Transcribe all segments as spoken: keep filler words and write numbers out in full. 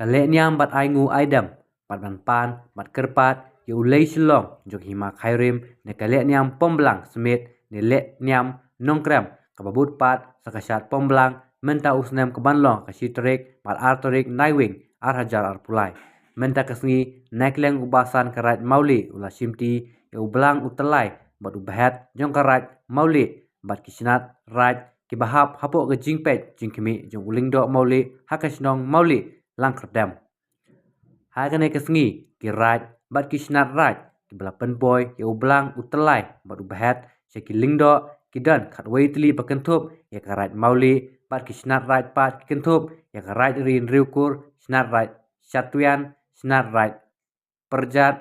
Ka lehniam bad ai nguh ai dem bad ban pan bad kyrpad ïa u lei shyllong jong ka hima Khyrim ne ka lehniam Pomblang Smit ne lehniam Nongkrem kaba bud pat sa ka shad Pomblang mynta u snem kaban long ka shi tarik bad ar tarik Naiwieng ar hajar arphew lai. Mynta ka sngi na ka liang u Basan ka Raid Mawlieh u la shimti ïa u Blang u Tyllai bad u Bhet jong ka Raid Mawlieh bad ki Shnat Raid kiba hap hapoh ka jingpeit jingkhmih jong u Lyngdoh Mawlieh ha ka shnong Mawlieh Langkyrdem. Ha kane ka sngi ki Raid bad ki Shnat Raid kiba la pynpoi ïa u Blang u Tyllai bad u Bhet sha ki Lyngdoh ki don khatwei tylli ba kynthup ïa ka Raid Mawlieh bad ki Shnat Raid pat ki kynthup ïa ka Raid Ri Hynriewkur, Shnat Raid Shatwian, Shnat Raid Pyrjat,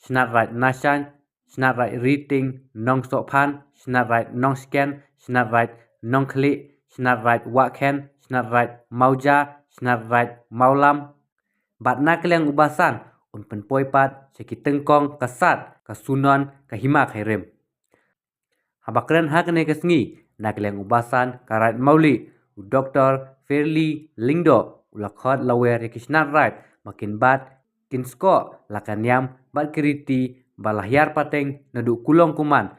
Shnat Raid Nashan, Shnat Raid Ritieng Nongsohphan, Shnat Raid Nongshken, Shnat Raid Nongkhlieh, Shnat Raid Wahkhen, Shnat Raid Mawja, Shnat Raid Mawlam. Bad na ka liang u Basan un pynpoi pat sha ki tyngkong ka Sad, ka Sunon, ka Hima Khyrim. Haba kren ha kane ka sngi na ka liang u Basan ka Raid Mawlieh, u Doktor Fairly Lyngdoh u la khot lawer ïa ki Shnat Raid ba kin bat kin skoh la ka niam bad ki riti ba la hiar pateng naduh kulong kuman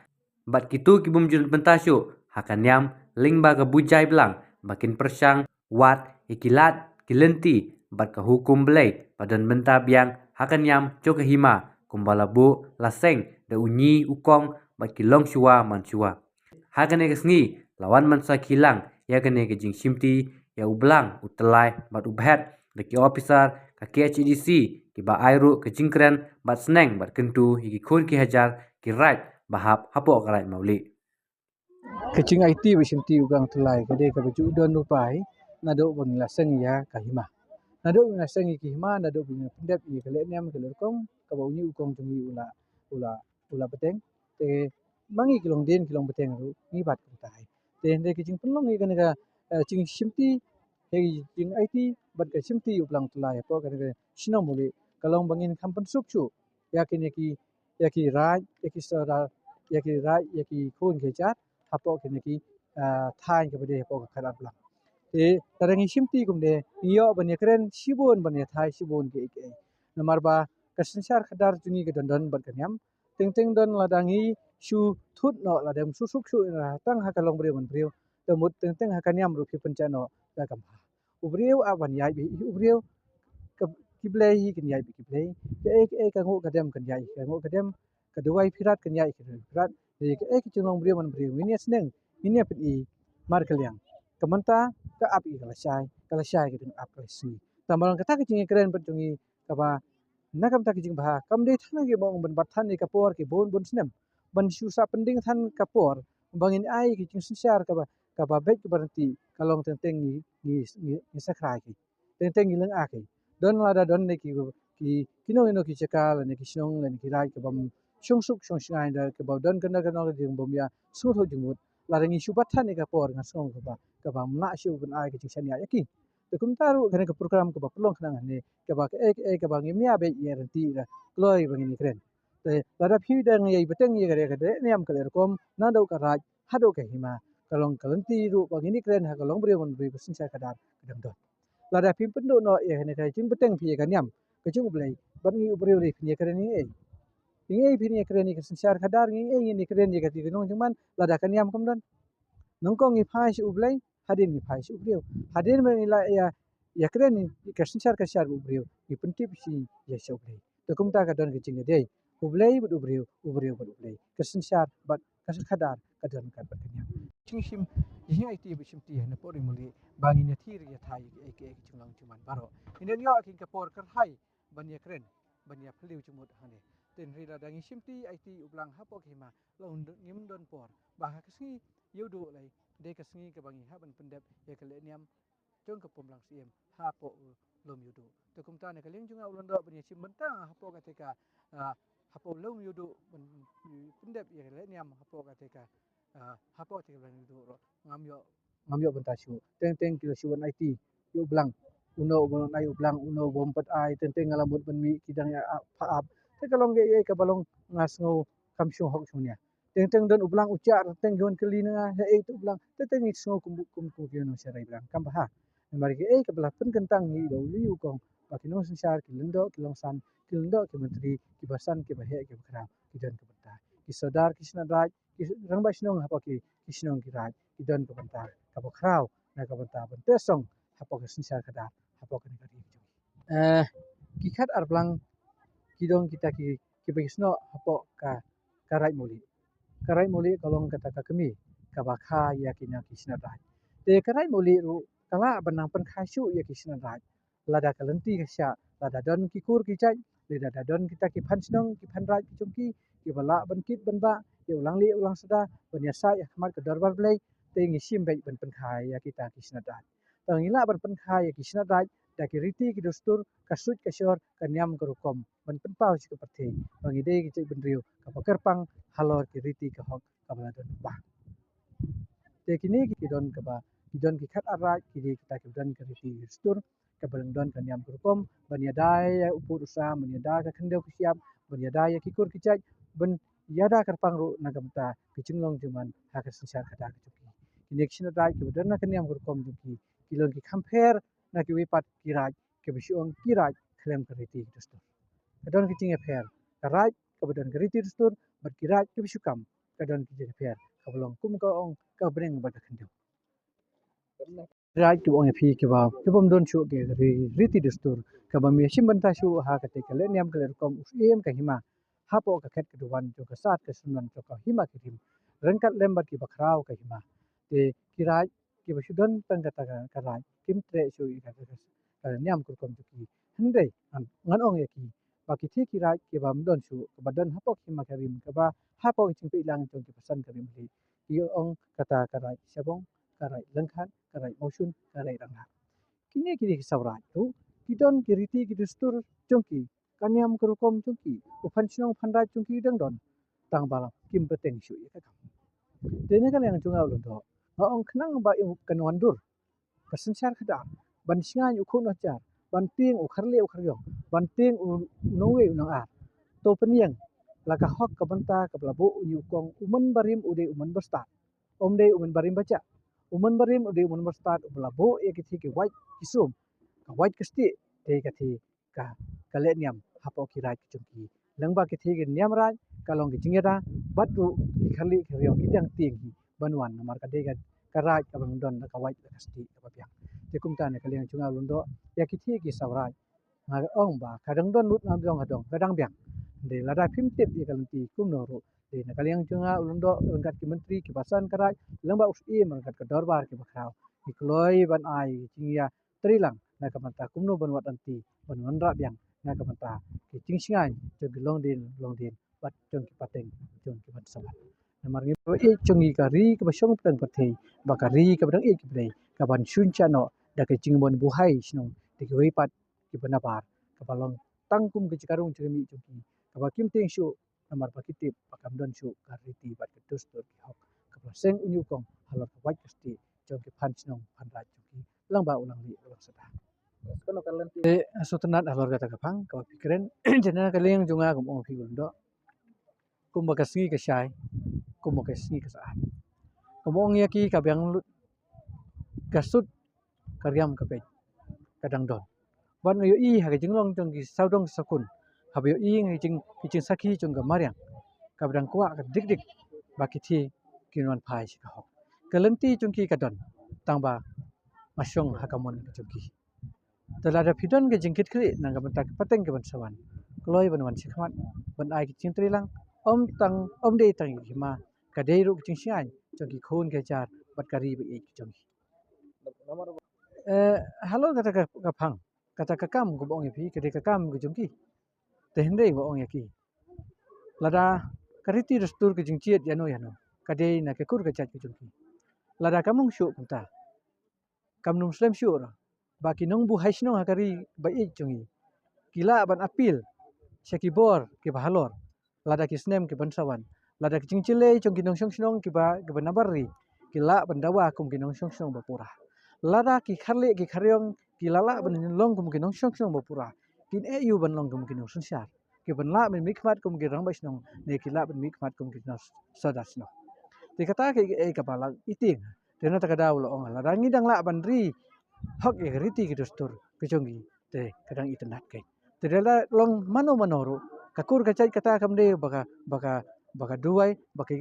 bad kito ki bym ju don bynta shuh ha ka niam lyngba ka bujai blang ba kin pyrshang wad ïa ki lad ki lynti bad ka hukum Blei ba don bynta biang ha ka niam jong ka hima kumba la buh la seng da u ñi u kong bad ki longshuwa manshuwa. Ha kane ka sngi la wan ban sakhi lang ïa kane ka jingshimti ïa u Blang u Tyllai bad u Bhet da ki ophisar ka K H A D C kiba ai ruh ka jingkren bad sneng bad kyntu ïa ki khun ki hajar ki Raid ba hap hapoh ka Raid Mawlieh. Ka jingaiti ba shimti u Blang Tyllai ka dei kaba ju don u pai naduh ba ngi la seng ïa ka hima. Naduh ba ngi la seng ïa ka hima, naduh ba ngi la pyndep ïa ka lehniam ka lehrukom kaba u ñi u kong jong ngi u la u la u la bteng. Te ma ngi ki longdien ki longbteng ruh ngi bat kumta hi. Te hynrei ka jingpynlong ïa kane ka, eh, jingshimti, ka jingaiti bad ka shimti u Blang Tyllai hapoh kane ka shnong Mawlieh ka long ba ngin kham pynsuk shuh ïa kine ki ïa ki Raid, ïa ki Sordar, ïa ki Raid, ïa ki khun ki jait hapoh kine ki, ah, thaiñ kaba dei hapoh ka Khadar Blang. Te lada ngi shimti kumne ngi ïoh ban ïakren shibun ban ïatai shibun kiei kiei. Namar ba ka synshar khadar jong ngi ka don don bad ka niam. Teng teng don lada ngi shu thut noh lada ngi suk suk shu ïa tang ha ka longbriew manbriew. Te mut teng teng ha ka niam ruh phi pynjah noh da kam ha. U briew a ban ïaid bad u briew, ka ki blei hi kin ïaid bad ki blei. Kaei kaei ka nguh ka dem kan ïaid ka nguh ka dem, ka duwai phi rat kan ïaid ka duwai phi rat. Te kaei ka jinglong briew man briew ngin ïa sneng ngin ïa pyni mar ka liang. Ka mynta ka ap ïa ka lashai, ka lashai ka dang ap ka lashai. Tang ba long kata ka jingïakren bad jong ngi kaba na ka bynta ka jingbha kam dei than ïa ki ba ong ban bat than ïa ka por ki bun bun snem ban shu sa pynding than ka por ba ngin ai ki jingsynshar kaba kaba beit kaba rynti ka long teng teng ngi ngi ngi ngi sakrai ki teng teng ngi lynga ki. Don lada don ne ki ki kino kino ki jaka lane ki shnong lane ki raid kaba shong suk shong shngaiñ da kaba don kano kano ka jingbym ïa sngewthuh jingmut lada ngi shu bat than ïa ka por nga sngew kaba kaba mlah shu ban ai ka jingshaniah ïa ki. Te kumta ruh kane ka program kaba pynlong khnang hangne kaba kaei kaei kaba ngim ïa beit ïa rynti da kloi ba ngin ïakren. Te lada phi dang ïa bteng ïa ka dei ka dei niam ka lehrukom naduh ka raid haduh ka hima ka long ka lynti ruh ba ngin ïakren ha ka longbriew manbriew ka synshar khadar ka dang don. Lada phim pynduh noh ïa kane ka jingbteng phi ïa ka niam ka jong U Blei bad ngi u briew dei phin ïakren ïa ei. Ïa ei phin ïakren ïa ka synshar khadar ïa ei ngin ïakren ïa ka ti ka nong jingman lada ka niam kam don. Nyngkong ngi phai sha U Blei hadien ngi phai sha u briew. Hadien ba ngi la ïa ïakren ïa ka synshar ka synshar bad u briew ngi pyntip shi ïa sha U Blei. Te kumta ka don ka jingïadei U Blei bad u briew, u briew bad U Blei. Ka synshar bad ka khadar ka don ka bad ka niam. Jingshim jingïaiti bad shimti ha na por ri muli ba ngin ïathir ïathai ïa kiei kiei ki jinglong jingman baroh. Ngin ïa ïoh ki ka por kyrhai ban ïakren ban ïa phylliew jingmut hangne. Te hynrei lada ngi shimti aiti u blang hapoh ka hima la un ngim don por ba ha ka sngi Ïewduh lei dei ka sngi kaba ngi hap ban pyndep ïa ka lehniam jong ka Pomblang Syiem hapoh u lum Ïewduh. Te kumta na ka liang jong nga u Lyngdoh ban ïa shim bynta hapoh kata ka, ah, hapoh u lum Ïewduh ban pyndep ïa ka lehniam hapoh kata ka, ah, hapoh kata ka lum Ïewduh ruh ngam ïoh ngam ïoh bynta shuh. Teng teng ki la shu wan aiti ïa u blang. Uno uba wan ai u blang, uno uba ym pat ai, teng teng nga la mut ban mih ki dang ïa ap, pha ap. Te ka long kaei kaei kaba long nga sngew kam shong hok shong nia. Teng teng don u blang u jah, teng teng ki wan kylli na nga, haei te u blang, teng teng ngi sngew kum kum kum ki nongshakri blang kam bha. Namar kaei kaba la pynkyntang ngi da u Lei u Kong ba ki nongsynshar, ki lyngdoh, ki longsan, ki lyngdoh, ki myntri, ki basan, ki baheh, ki bakhraw, ki don ka bynta. Ki sordar, ki shnat raij, ki rangbah shnong hapoh ki, ki shnong ki raij, ki don ka bynta kaba khraw na ka bynta ban teh song hapoh ka synshar khadar, hapoh kane ka ri ka jong ngi. Eh, ki khat ar blang ki dong kita ki, kiba ïasnoh hapoh ka, ka raij Mawlieh. Ka raij Mawlieh ka long kata ka kmie kaba kha ïa kine ki shnat raij. Te ka raij Mawlieh ruh ka lah ban nang pynkha shuh ïa ki shnat raij lada ka lynti ka shah, lada don ki kur ki jait, lada don kita ki phan shnong, ki phan raij ki jong ki, kiba lah ban kit ban bah ïa u lang lieh u lang sada, ban ïasaid ha khmat ka dorbar Blei, te ngi shim beit ban pynkha ïa kita ki shnat raij. Tang ngi lah ban pynkha ïa ki shnat raij da ki riti ki dustur, ka suit ka shor, ka niam ka rukom, ban pynpaw sha ka pyrthei ba ngi dei ka jaitbynriew kaba kyrpang halor ki riti ki hok kaba la don ba. Te kine ki don kaba, ki don ki khat ar raij, ki dei kita kiba don ka riti ki dustur, kaba long don ka niam ka rukom, ban ïada ïa u pud u sam, ban ïada ka khyndew ka shyiap, ban ïada ïa ki kur ki jait, ban ïada kyrpang ruh na ka bynta ka jinglong jingman ha ka synshar khadar ka jong ki. Kine ki shnat raij kiba don na ka niam ka rukom jong ki, ki long ki kham pher na kiwei pat ki raij kiba shu ong ki raij khlem ka riti ki dustur. Ka don ka jingïapher ka raij kaba don ka riti dustur bad ki raij kiba shu kam, ka don ka jingïapher kaba long kum ka ong ka bneng bad ka khyndew. Raij kiba ong ïa phi kiba, kibym don shuh ki ri-, riti dustur, kaba ym ïashim bynta shuh ha kata ka leh niam ka leh rukom u Syiem ka hima, hapoh ka khet ka duwan jong ka sad ka synran jong ka hima ki rim, ryngkat lem bad kiba khraw ka hima. Te ki raij kiba shu don tang kata ka, ka raij, kim treh shuh ïa ka, ka, ka niam ka rukom jong ki. Hynrei ngan, ngan ong ïa ki ba kitei ki raij kiba ym don shuh, kaba don hapoh ka hima ka rim, kaba hapoh ka jingpeit lang jong ki basan ka rim hi, ki ong kata ka raij Shabong, ka raij Lyngkhat, ka raij Mawshun, ka raij Ranglad. Kine ki dei ki saw raij ruh ki don ki riti ki dustur jong ki, ka niam ka rukom jong ki, u phan shnong phan raij jong ki dang don, tang ba la kim pateng shuh ïa ka kam. Te na ka liang jong nga u Lyngdoh, nga ong khnang ba ïa ka nongwan dur ka synshar khadar, ban shngaiñ u khuid u jar, ban tieng u kharlieh u kharïong, ban tieng u nongwei u nongar. To pynïeng la ka hok ka bynta kaba la buh u ñiuhkong, u mynbarim u dei u mynbastad. Um dei u mynbarim ba jah. U mynbarim u dei u mynbastad uba la buh ïa kitei ki wait ki sum, ka wait ka stieh, te katei ka, ka leh niam hapoh ki raij ki jong ki. Lyngba kitei ki niam raij ka long ki jingïada bad ruh ki kharlieh kharïong ki dang tieng hi ban wan, namar ka dei ka, ka raij kaba don da ka wait da ka stieh kaba biang. Te kumta na ka liang jong nga u Lyngdoh, ïa kitei ki saw raij nga ong ba ka dang don lut, nam dong ka dong ka dang biang. Hynrei lada phim tip ïa ka lynti kumno ruh, te na ka liang jong nga u Lyngdoh ryngkat ki myntri ki basan ka raij, lyngba u Syiem ryngkat ka dorbar kiba khraw, ngi kloi ban ai jingïatreilang na ka bynta kumno ban wad lynti, ban wanrah biang na ka bynta ki jingshngaiñ jong ki longdien longdien bad jong ki pateng jong ki ban sa wan. Namar ngi ba ïeit jong ngi ka ri kaba shong pateng pyrthei, ba ka ri kaba dang ïeit ki Blei, kaban shun shano da ka jingmon buhai shnong da kiwei pat kiba nabar, kaba long tang kum ka jaka rung jaka mih jong ki, kaba kim tieng shuh, namar ba ki tip ba kam don shuh ka riti bad ka dustur ki hok kaba la seng u ñiuhkong halor ka wait ka stieh jong ki phan shnong phan raij jong ki, lyngba u lang lieh u lang sada. Te sngewtynnat halor kata ka phang kaba phi kren, te na ka liang jong nga kum ong phi u Lyngdoh, kumba ka sngi ka shai, kumba ka sngi ka sah. Kumba ong ïa ki ka biang lut ka sut ka riam ka peit ka dang don. Ban ïohi ha ka jinglong jong ki sawdong sawkun, haba ïohi ha ki jing, ki jingsakhi jong ka mariang kaba dang kwah ka dik dik ba kitei kin wan phai sha ka hok. Ka lynti jong ki ka don, tang ba nga shong ha ka mon ka jong ki. Te lada phi don ka jingkitkhlieh na ka bynta ki pateng ki ban sa wan, kloi ban wan shakhmat ban ai ki jingtreilang, ym tang, ym dei tang ïa ki hima, ka dei ruh ka jingshngaiñ jong ki khun ki hajar bad ka ri ba ïeit ka jong ki. Eh, halor kata ka, ka phang, kata ka kam kaba ong ïa phi, ka dei ka kam ka jong ki. Te hynrei ba ong ïa ki, lada ka riti dustur ka jingjied ïano ïano, ka dei na ka kur ka jait ka jong ki. Lada kam long shuh kumta, kam nym slem shuh ruh ba ki nongbuhai shnong ha ka ri ba ïeit jong ngi ki lah ban appeal sha ki bor kiba halor, lada ki snem ki ban sa wan, lada ki jingjyllei jong ki nongshong shnong kiba, kiba nabar ri ki lah ban dawa kum ki nongshong shnong ba pura, lada ki kharlieh ki kharïong ki la lah ban long kum ki nongshong shnong ba pura, kin ïoh ban long kum ki nongsynshar, ki ban lah ban mihkhmat kum ki rangbah shnong, ne ki lah ban mihkhmat kum ki nongsordar shnong. Te kata ka, eh, kaba la ïa tieng. Te na kata ka daw la ong, lada ngi dang lah ban ri hok ïa ka riti ka dustur ka jong ngi, te ka dang itynnad keiñ. Te lada long mano mano ruh, ka kur ka jait kata kam dei ba ka, ba ka, ba ka duwai, ba ka,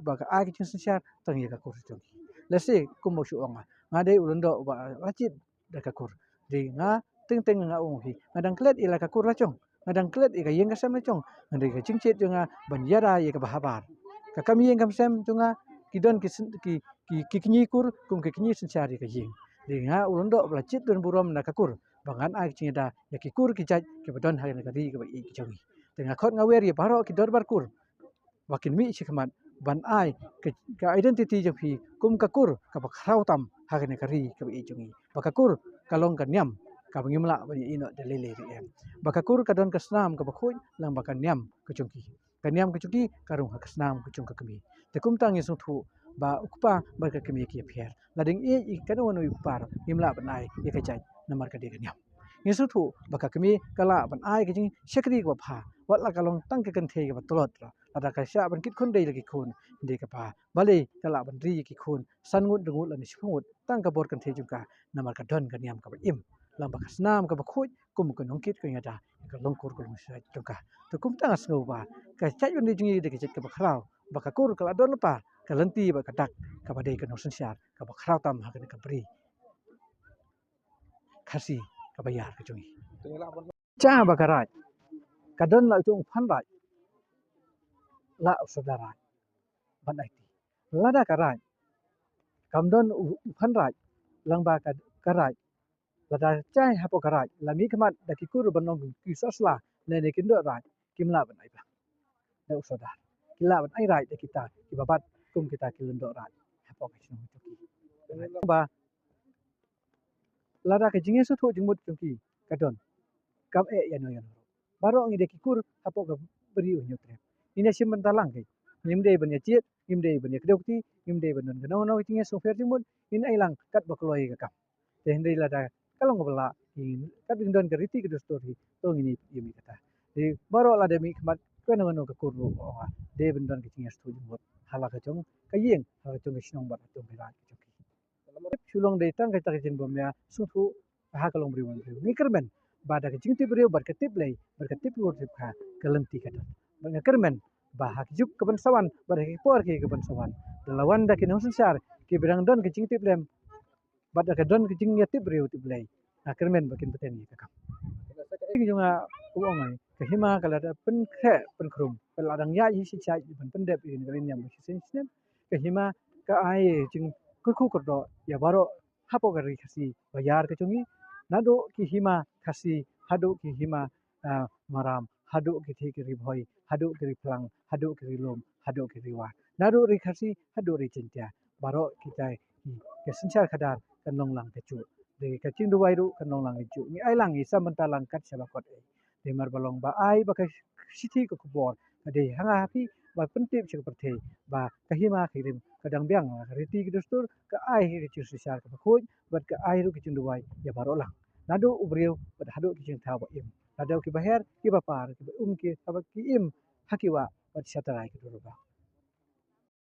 ba ka ai ka jingsynshar tang ïa ka kur jong ki. Lehse kumba shu ong nga, nga dei u lyngdoh ba la jied da ka kur. Dei nga teng teng nga ong hi, nga dang klet ïa la ka kur la jong, nga dang klet ïa ka ïing ka sem la jong. Nga dei ka jingjied jong nga ban ïada ïa ka bahabar. Ka kam ïing kam sem jong nga ki don ki syn-, ki, ki, ki kñi kur kum ki kñi synshar ïa ka ïing. Dei nga u lyngdoh ba la jied don burom na ka kur ba ngan ai ka jingïada ïa ki kur ki jait kiba don ha kane ka ri kaba ïeit ka jong ngi. Te nga khot nga wer ïa baroh ki dorbar kur ba kin mih shakhmat ban ai ka, ka identity jong phi kum ka kur kaba khraw tam ha kane ka ri kaba ïeit jong ngi. Ba ka kur ka long ka niam kaba ngim lah ban ïehnoh da lei lei ruh em. Ba ka kur ka don ka snam kaba khuid lang ba ka niam ka jong ki. Ka niam ka jong ki ka rung ha ka snam ka jong ka kmie. Te kumta ngi sngewthuh ba u kpa bad ka kmie ki ïapher. Lada ngi ïeit ïa kano kano u kpa ruh ngim lah ban ai ïa ka jait namar ka dei ka niam. Ngi sngewthuh ba ka kmie ka lah ban ai ka jingshakri kaba bha wat la ka long tang ka kynthei kaba tlot ruh. Lada ka shah ban kit khun dei la ki khun, dei ka bha. Balei ka lah ban ri ïa ki khun san ngut, hynriew ngut lane shiphew ngut tang ka bor kynthei jong ka namar ka don ka niam kaba im. Lang ba ka snam kaba khuid kum ka nongkit ka nongïada ïa ka longkur ka longshaid jong ka. Te kumta nga sngew ba ka jait bynriew jong ngi dei ka jait kaba khraw, ba ka kur ka la don lypa ka lynti bad ka dak kaba dei ka nongsynshar kaba khraw tam ha kane ka bri Khasi kaba ïar ka jong ngi. Sha ba ka raij ka don la u jong u phan raij, la u sordar raij ban aiti. Lada ka raij kam don u, u phan raij, lang ba ka, ka raij lada jai hapoh ka raij la mihkhmat da ki kur ban long ki sosla ne ne ki lyngdoh raij, kim lah ban ai blang da u sordar. Ki lah ban ai raij da kita kiba bat kum kita ki lyngdoh raij hapoh ka shnong jong ki. Ba lada ka jingïasngewthuh jingmut jong ki ka don, kam eh ïano ïano. Baroh ngi dei ki kur hapoh ka bri u Hynñiewtrep. Ngin ïashim bynta lang ki. Ngim dei ban ïajied, ngim dei ban ïakdew kti, ngim dei ban don kano kano ka jingïasngewpher jingmut, ngin ai lang katba kloi ka kam. Te hynrei lada ka long kaba lah, ngin, katba ngin don ka riti ka dustur hi, to ngin ïa, ïa mih kata. Te baroh lada mihkhmat kano kano ka kur ruh, ong nga, dei ban don ka jingïasngewthuh jingmut ha la ka jong ka ïing, ha la ka jong ka shnong bad ha la ka jong ka raij ka jong ki. Tip shu long dei tang kata ka jingbym ïasngewthuh ha ka longbriew longbriew. Ngi kyrmen ba da ka jingtip briew bad ka tip Blei bad ka tip ruh tip kha, ka lynti ka don. Bad nga kyrmen ba ha ki juk kaban sa wan bad ha ki por ki kaban sa wan, da la wan da ki nongsynshar kiba dang don ka jingtip lem bad da ka don ka jingïatip briew tip Blei, nga kyrmen ba kin bteng ïa ka kam. Ka jong nga, u ong ai, ka hima ka la da pynkhreh pynkhrum, ka la dang ïaid hi shi shaid ban pyndep ïa ka ri niam ba shisien shisnem. Ka hima ka ai jingkyrkhu kyrdoh ïa baroh hapoh ka ri Khasi ba ïar ka jong ngi, naduh ki hima Khasi haduh ki hima, ah, Maram, haduh ki, ki Ri Bhoi, haduh ki Ri Phlang, haduh ki Ri Lum, haduh ki Ri War, naduh Ri Khasi haduh Ri Jaintia, baroh kita ki, ki synshar khadar kan long lang kajuh. Dei ka jingduwai ruh kan long lang kajuh. Ngi ai lang, ngi sam bynta lang kat shaba kot ei. Dei mar ba long ba ai ba ka shithi ka khubor ka dei ha nga ha phi ba pyntip sha ka pyrthei ba ka hima ka rim ka dang biang la ka riti ka dustur, ka ai hi ka jingsynshar kaba khuid bad ka ai ruh ka jingduwai ïa baroh lang, naduh u briew bad haduh ki jingthaw ba im, naduh kiba her kiba par, kiba um ki haba ki im ha ki wah bad sha trai ka dur ba.